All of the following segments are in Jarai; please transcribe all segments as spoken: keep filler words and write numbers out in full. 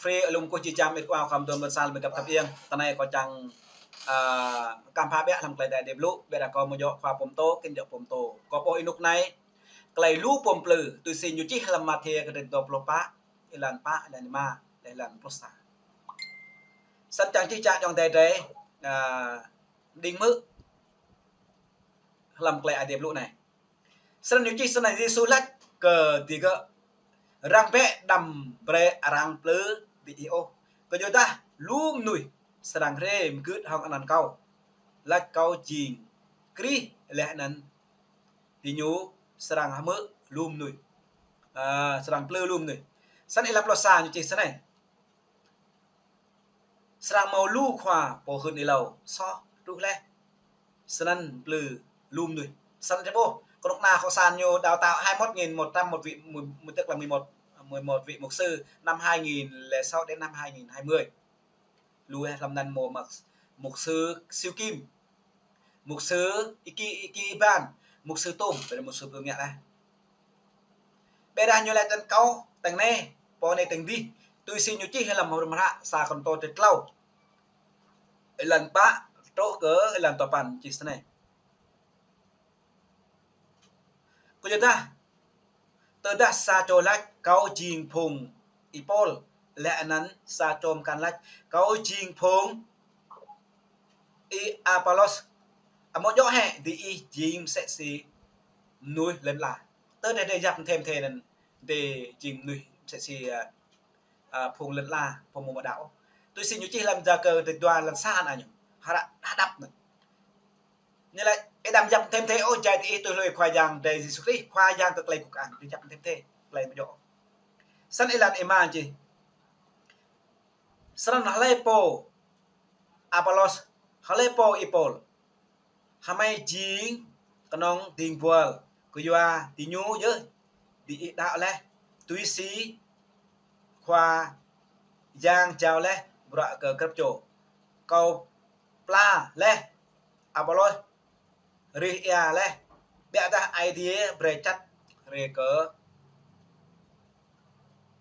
Free alum kuh či čăm ĭt kơ ƀing khua mơdôn ƀôn sang ƀing găp khăp iêng. Tơ anai kâo čang, a, kăm pha ƀiă hlăm tơlơi Ơi Adai blŭ, ƀiădah kâo mơ̆ djơ̆ khua pơtô, kĭn djơ̆ pơtô. Kâo pô ênuk anai, tơlơi lu pơplư, tui si ñu čih hlăm Mathiơ kơdrêč dua pluh pă, êlan pă, êlan rơma, êlan pluh sa. Sĭt čang čih čă ayŏng adơi drơi, a, đing mơ̆ hlăm tơlơi Ơi Adai blŭ anai. Sĭt ñu čih sĭt anai, Yêsu laĭ kơ digơ̆: Răng bĕ đăm brơi arăng plư diih ôh. Kơyuadah lu mơnuih srăng rai mơgưt hăng anăn kâo, laĭ kâo jing Krist, laih anăn diñu srăng hmư̆ lu mơnuih, a, srăng plư lu mơnuih. Sĭt êlan pluh sa ñu čih sĭt anai: Srăng hmâo lu khua pô hưn êlâo soh truh laih, sơnăn plư lu mơnuih. Sĭt ƀuh, kơnuk kơna cộng sản ñu đào tạo hai mốt nghìn một trăm một vị, mười, mười, tức là mười một, mười một vị mục sư, năm hai nghìn lẻ sáu đến năm hai nghìn hai mươi. Lu hlăm anăn mô mục, mục sư Siu Kim, mục sư Iki, Iki Iban, mục sư Tôm, ƀiădah mục sư Pơngă lah. Ƀiădah ñu laĭ tơ̆ng kâo, tơ̆ng anai, pô anai tơ̆ng adih. Tui si ñu čih hlăm hră sa Kôrintô kơdrêč klâo, êlan pă truh kơ êlan duapăn čih sĭt anai: Kơyuadah tơdah sa čô laĭ kâo jing phung Y-Pôl, laih anăn sa čô mơkăn laĭ kâo jing phung Y-Apôlôs, amâo djơ̆ hĕ diih jing msĕ si mơnuih lŏn ala? Tơdah drơi yap mơthê mơthê anŭn drơi jing mơnuih msĕ si, a, a, phung lŏn ala, phung mơ̆ mơ̆ đaŏ. Tui si ñu čih hlăm Yakơ kơdrêč dua êlan sa anai ñu. Hră hơđăp anŭn. Ñu laĭ, ih đăm yap mơthê mơthê ôh, jai diih tui hlue Khua Yang drơi Yêsu Krist, Khua Yang kơ tơlơi gŭk ang, ih yap mơthê mơthê, tơlơi mơ̆ djơ̆. Sĭt êlan rơma čih: Srăng hlơi pô Apôlôs, hlơi pô Y-Pôl, hơmâo jing kơnơ̆ng ding buăl, kơyua diñu yơh diih đaŏ laih, tui si Khua Yang jao laih bruă kơ grăp čô. Kâo pla laih, Apôlôs rih ia laih, ƀiădah Ơi Adai brơi čăt rai kơ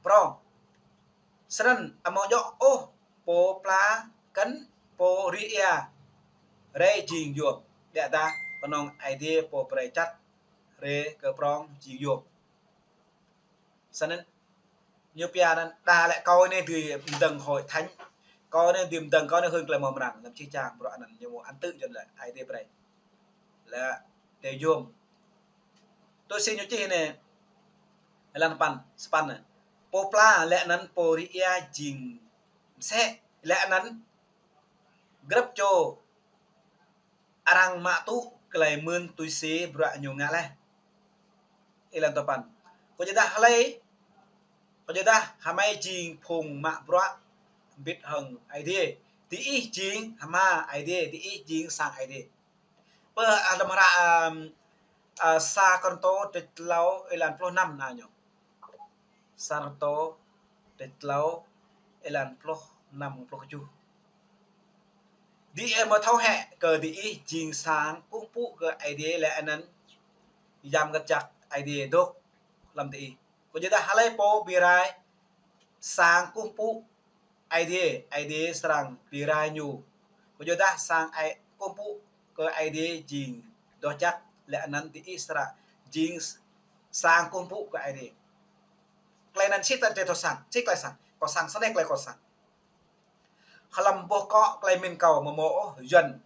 prŏng. Srăng amâo djơ̆ ôh pô pla kăn pô rih ia rai jing yôm, ƀiădah kơnơ̆ng Ơi Adai pô brơi čăt rai kơ prŏng jing yôm. Sĭt anŭn ñu pia anŭn đa lĕ kâo anai dưi mơdơ̆ng hội thánh, kâo anai dưi mơdơ̆ng, kâo anai hưn tơlơi mơ̆ mơrăng, anăm čih čang bruă anŭn ñu mơ̆ ăn tư̆ jơ̆n lĕ Ơi Adai brơi. Lĕ tơ yôm. Tui si ñu čih anai, êlan sapăn, sapăn anai: Pô pla laih anăn pô rih ia jing msĕ, laih anăn grăp čô arăng mă tŭ tơlơi mơ̆n tui si bruă ñu ngă laih. Êlan duapăn: Kơyuadah hlơi, kơyuadah hơmâo jing phung mă bruă bĭt hăng Ơi Adai, diih jing hma Ơi Adai, diih jing sang Ơi Adai. Pơ, a, hlăm hră, a, a, sa Kôrintô kơdrêč klâo êlan pluh năm anai ñu. Sa Kôrintô kơdrêč klâo êlan pluh năm, pluh kơjuh. Diih amâo thâo hĕ kơ diih jing sang kơkuh pơpŭ kơ Ơi Adai laih anăn Yang Mngăt Jăk Ơi Adai dôk hlăm diih? Kơyuadah hlơi pô bi rai sang kơkuh pơpŭ Ơi Adai, Ơi Adai srăng bi rai ñu. Kơyuadah sang ai kơkuh pơpŭ kơ Ơi Adai jing doh jăk, laih anăn diih srăng jing sang kơkuh pơpŭ kơ Ơi Adai. Tơlơi anŭn sĭt tơlơi thâo săng, sĭt tơlơi săng. Kâo săng, sĭt anai tơlơi kâo săng. Hlăm boh kŏ tơlơi mĭn kâo mơ̆ mơ̆ ôh Yuan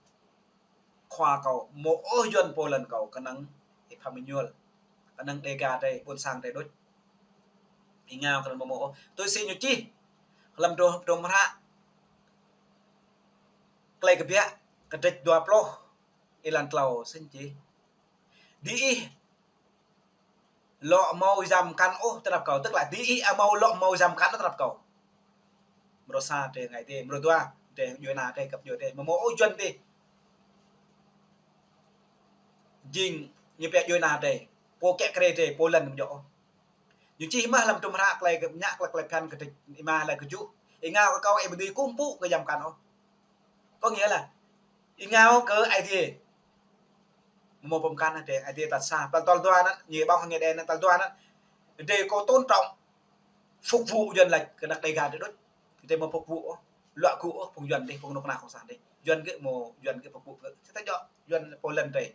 khua kâo, mơ̆ ôh Yuan pô lŏn kâo, kơnơ̆ng Êpham Êmanuel, kơnơ̆ng Đêga drơi, ƀôn sang drơi đôč. Ih ngă kơnơ̆ng mơ̆ mơ̆ ôh. Tui si ñu čih hlăm dôm, dôm hră Tơlơi Kbiă kơdrêč dua pluh êlan klâo sĭt čih: Diih lŏ hmâo yam mơkăn ôh tơnap kâo, tức là diih amâo lŏ hmâo yam mơkăn ôh tơnap kâo. Mrô sa drơi ngă adai, mrô dua drơi djuai ania drơi, găp djuai drơi, mơ̆ mơ̆ ôh Yuan drơi. Jing ñu pia djuai ania drơi, pô kiă kriê drơi, pô lŏn mơ̆ djơ̆ ôh. Ñu čih mơ̆ hlăm dôm hră Tơlơi Kbiă, Tơlơi Phiăn kơdrêč rơma êlan kơjuh: Ih ngă kơ kâo, ih ƀu dưi kơkuh pơpŭ kơ yam mơkăn ôh. Có nghĩa là ih ngă kơ Ơi Adai, mơ̆ mơ̆ pơmơkăn drơi, Ơi Adai tal sa, tal, tal dua anŭn, ñu ƀơ̆ng hăng Ơi Adai anŭn, tal dua anŭn, drơi kâo tôn trọng phục vụ Yuan lač kơ anăk Đêga dih đôč. Kơ tơlơi mă phục vụ ôh, luă gŭ ôh, phung Yuan dih, phung knŭk kna cộng sản dih. Yuan gơ̆ mă, Yuan gơ̆ phục vụ gơ̆. Sĭt ta djơ̆, Yuan pô Lân dih.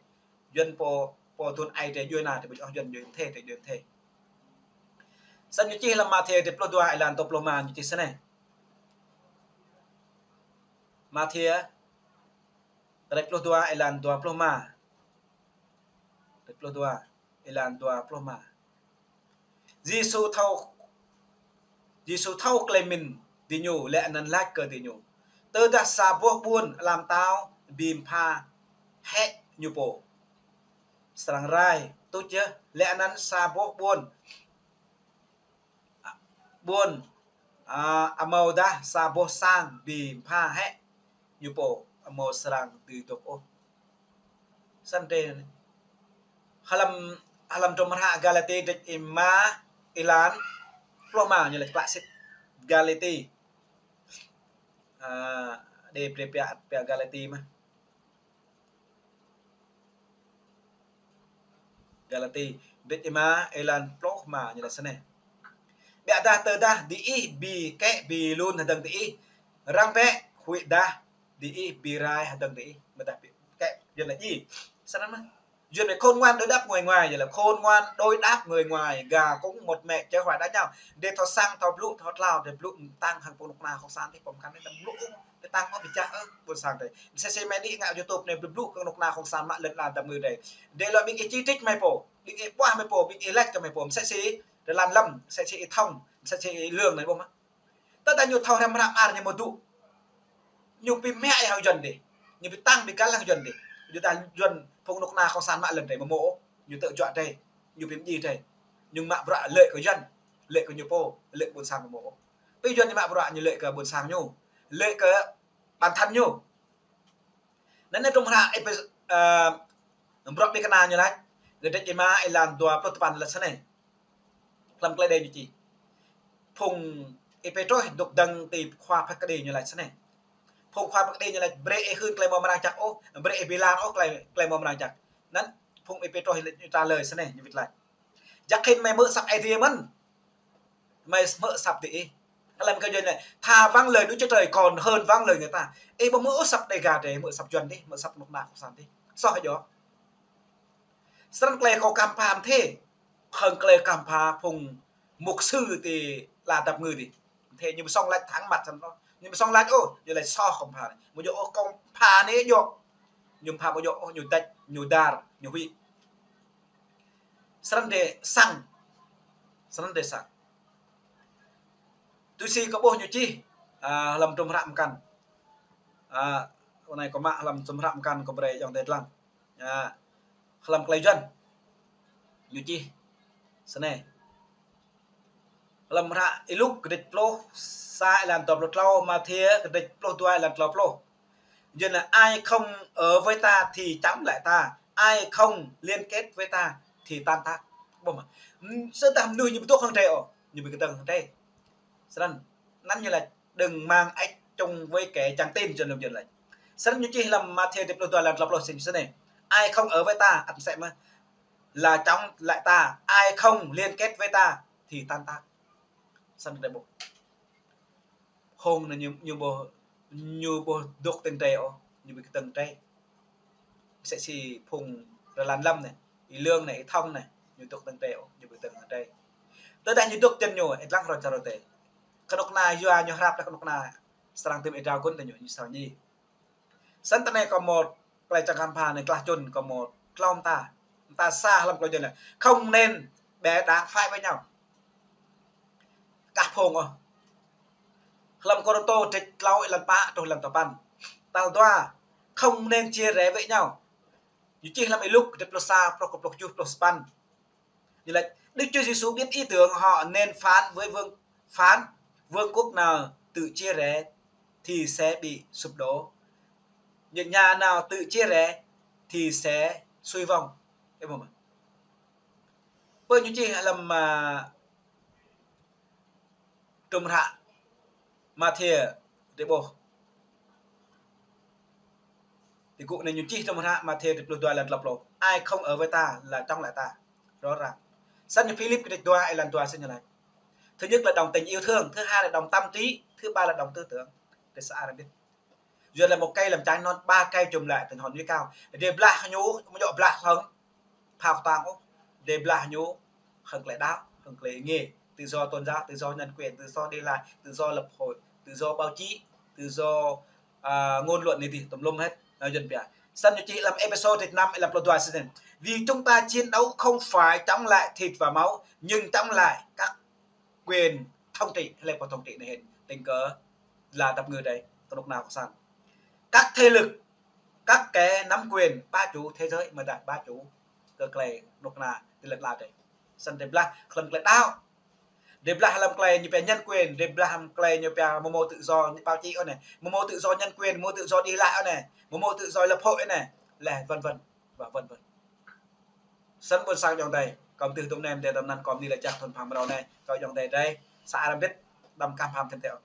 Yuan pô, pô thun ai dih, Yuan na dih, ƀu djơ̆ ôh, Yuan, Yuan thê dih, Yuan thê. Snăn ñu čih hlăm Mathiơ kdrêč pluh dua êlan dua pluh rơma ñu čih snei. Mathiơ kdrêč pluh dua êlan dua pluh rơma. Kdrêč pluh dua êlan dua pluh rơma. Yêsu thâo, Yêsu thâo klei mĭn diñu leh anăn lač kơ diñu: Tơdah sa boh ƀuôn ala mtao bi mpha hĕ ñu pô, srăng rai tuč yơh, leh anăn sa boh ƀuôn, ƀuôn, a, amâodah sa boh sang bi mpha hĕ ñu pô, amâo srăng dưi dôk ôh. Snăn dih. Hlăm, hlăm hdruôm hră Galati kdrêč êma êlan pluh rơma ñu lač klă sĭt. Galati. A, dih brei pia, pia Galati mơh. Galati kdrêč êma êlan pluh rơma ñu lač snei: Ƀiădah tơdah diih bi kĕ bi lun hdơ̆ng diih, răng bĕ, huĭdah diih bi rai hdơ̆ng diih. Mơdah bi kĕ, Yuan lač djai. Snăn mơh. Yuan lač khôn ngoan đối đáp người ngoài, yơh lač khôn ngoan đối đáp người ngoài gà cúng một mẹ chớ hoài đãi nhau. Dih thâo săng, thâo blŭ, thâo tlao, dih blŭ tăng hăng phung knŭk kna cộng sản dih, pô mkăn dih blŭ, dih tăng ôh bi čah ôh, ƀuôn sang dih. Msĕ si mơ̆ng anai ngă YouTube anei blŭ blŭ kơ knŭk kna cộng sản mă lŏn ala dam ngư dih. Dih lŏ ƀing ih chỉ trích mơ̆ pô, ƀing ih ƀuah mơ̆ pô, ƀing ih lač kơ mơ̆ pô, msĕ si Rơlan Lâm, msĕ si Y Thông, msĕ si Y Lương anei ƀuh mơ̆. Tơdah ñu thâo hrăm hră mơar ñu mơ̆ dŏ. Ñu bi mă hăng Yuan dih. Ñu bi tăng bi găl hăng Yuan dih. Ñu dah Yuan phung knŭk kna cộng sản mă lŏn dih mơ̆ mơ̆ ôh. Ñu tơjuă dih. Ñu bi mdjiê dih. Ñu mă bruă lĕ kơ Yuan, lĕ kơ ñu pô, lĕ ƀuôn sang mơ̆ mơ̆ ôh. Bi Yuan ñu mă bruă ñu lĕ kơ ƀuôn sang ñu, lĕ kơ bản thân ñu. Anăn hdruôm hră Êphê-, ơ, Bruă Ƀĭng Kna ñu lač, kdrêč êma êlan dua pluh tơpăn lač snei. Hlăm klei dih ñu čih. Phung Y-Pêtrôs dôk dơ̆ng ti khua phat kđi ñu lač snei. Phung khua phat kđi ñu lač brei ih hưn klei mâo mrang jăk ôh, brei ih bi lar ôh klei, klei mâo mrang jăk. Anăn phung Y-Pêtrôs ñu trả lời snei, ñu wĭt lač: Jăk hĭn mơi hmư̆ asăp Aê Diê mơ̆n. Mơi hmư̆ asăp diih. Hlăm kơ Yuan lač, thà vâng lời Đức Chúa Trời còn hơn vâng lời người ta. Ih ƀu hmư̆ ôh asăp Đêga dih, hmư̆ asăp Yuan dih, hmư̆ asăp knŭk kna cộng sản dih. Soh yơh. Snăn klei kâo kăm pha mơ̆n thê. Hăng klei kăm pha phung mục sư ti ala dam ngư dih. Mơ̆n thê ñu ƀu sŏng lač thẳng mặt snăn ôh. Ñu ƀu sŏng lač ôh, ñu lač soh kăm pha anei. Mơ̆ djơ̆ ôh kăm pha anei djơ̆. Ñu pha mơ̆ djơ̆ ôh, ñu dač, ñu dar, ñu huĭ. Snăn dih săng. Snăn dih săng. Tui si kâo ƀuh ñu čih, a, hlăm hdruôm hră mkăn. A, anei kâo mă hlăm hdruôm hră mkăn kâo brei ayŏng adei dlăng. A, hlăm klei Yuan ñu čih snei. Hlăm hră Y-Luk kdrêč pluh sa êlan dua pluh tlâo, Mathiơ kdrêč pluh dua êlan tlâo pluh. Yuan lač ai không ở với ta thì chống lại ta, ai không liên kết với ta thì tan tác. Ƀuh mơ̆. Ưm, tơdah mnuih ñu ƀu dôk hăng drei ôh, ñu bi kdơ̆ng hăng drei. Snăn, anăn ñu lač đừng mang ếch chung với kẻ chẳng tin, Yuan lač. Snăn ñu čih hlăm Mathiơ kdrêč pluh dua êlan tlâo pluh snei. Ai không ở với ta, ăt msĕ mơh, là chống lại ta, ai không liên kết với ta thì tan tác. Snăn drei ƀuh. Hŏng anăn ñu, ñu ƀu, ñu ƀu dôk tĭng drei ôh, ñu bi kdơ̆ng drei. Msĕ si phung Rơlan Lâm anei, Y Lương anei, Y Thông anei, ñu dôk tĭng drei ôh, ñu bi kdơ̆ng drei. Tơdah ñu dôk tĭng ñu, ih dlăng rŏ čar rŏ tê. Knŭk kna yua ñu hrăp leh knŭk kna srăng tĭm ih drao gun tơ ñu, ñu srăng djai. Snăn tơ anei kâo mâo klei čang kăm pha anei klah čŭn kâo mâo tlâo mta. Mta sa hlăm klei Yuan lač không nên bè đảng phái với nhau. Kah phung ôh. Hlăm Kôrantô kdrêč tlâo êlan pă truh êlan dua păn. Tal dua, không nên chia rẽ với nhau. Ñu čih hlăm Y-Luk kdrêč pluh sa, pluh kơ pluh kjuh, pluh sapăn. Ñu lač, Đức Chúa Giêsu biết ý tưởng họ nên phán với vương, phán, vương quốc nào tự chia rẽ thì sẽ bị sụp đổ. Những nhà nào tự chia rẽ thì sẽ suy vong. Ơ, mơ̆. Pơ ñu čih hlăm, a, hdruôm hră Mathiơ drei ƀuh. Ti gŭ anei ñu čih hdruôm hră Mathiơ kdrêč pluh dua êlan tlâo pluh. Ai không ở với ta là chống lại ta. Rõ ràng. Snăn ñu Philip kdrêč dua êlan dua snăn ñu lač. Thứ nhất là đồng tình yêu thương, thứ hai là đồng tâm trí, thứ ba là đồng tư tưởng. Tơ sa arăng ƀĭt. Yua lĕ một cây làm trái non ba cây chùm lại, tơ hơnŭn ñu kâo. Dêh blah ñu, mơ̆ ñu blah hăng phao tang ôh. Dêh blah ñu hăng tơlơi đaŏ, hăng tơlơi ngă. Tự do tôn giáo, tự do nhân quyền, tự do đi lại, tự do lập hội, tự do báo chí, tự do, à, ngôn luận anai tơ, tùm lum hết. Nao yơh pia. Săn ñu čih lăm Êphêsô rơ̆t năm, lăm pluh dua sĭt anai. Vì chúng ta chiến đấu không phải chống lại thịt và máu, nhưng chống lại các quyền thống trị, hay là pô thống trị anai hĭn, tĭng kơ la tap ngư đơi, kơnuk kơna kơ sang. Các thế lực, các kẻ nắm quyền bá chủ thế giới, mơ̆ dah bá chủ kơ tơlơi kơnuk kơna tơ lŏn ala đơi. Săn dêh blah, hlăm tơlơi đaŏ. Dêh blah hlăm tơlơi ñu pia nhân quyền, dêh blah hlăm tơlơi ñu pia mơ̆ mâo tự do báo chí ôh anai, mơ̆ mâo tự do nhân quyền, mâo tự do đi lại ôh anai, mơ̆ mâo tự do lập hội ôh anai, lĕ vân vân và vân vân. Săn ƀôn sang ayŏng adơi, kâo ƀu tŭ tŭm nem dêh tơm anăn kâo mơni lĕ čăk thun phang mrâo anai, kâo ayŏng adơi đơi, sa arăng ƀĭt, đăm kah pham thim teo.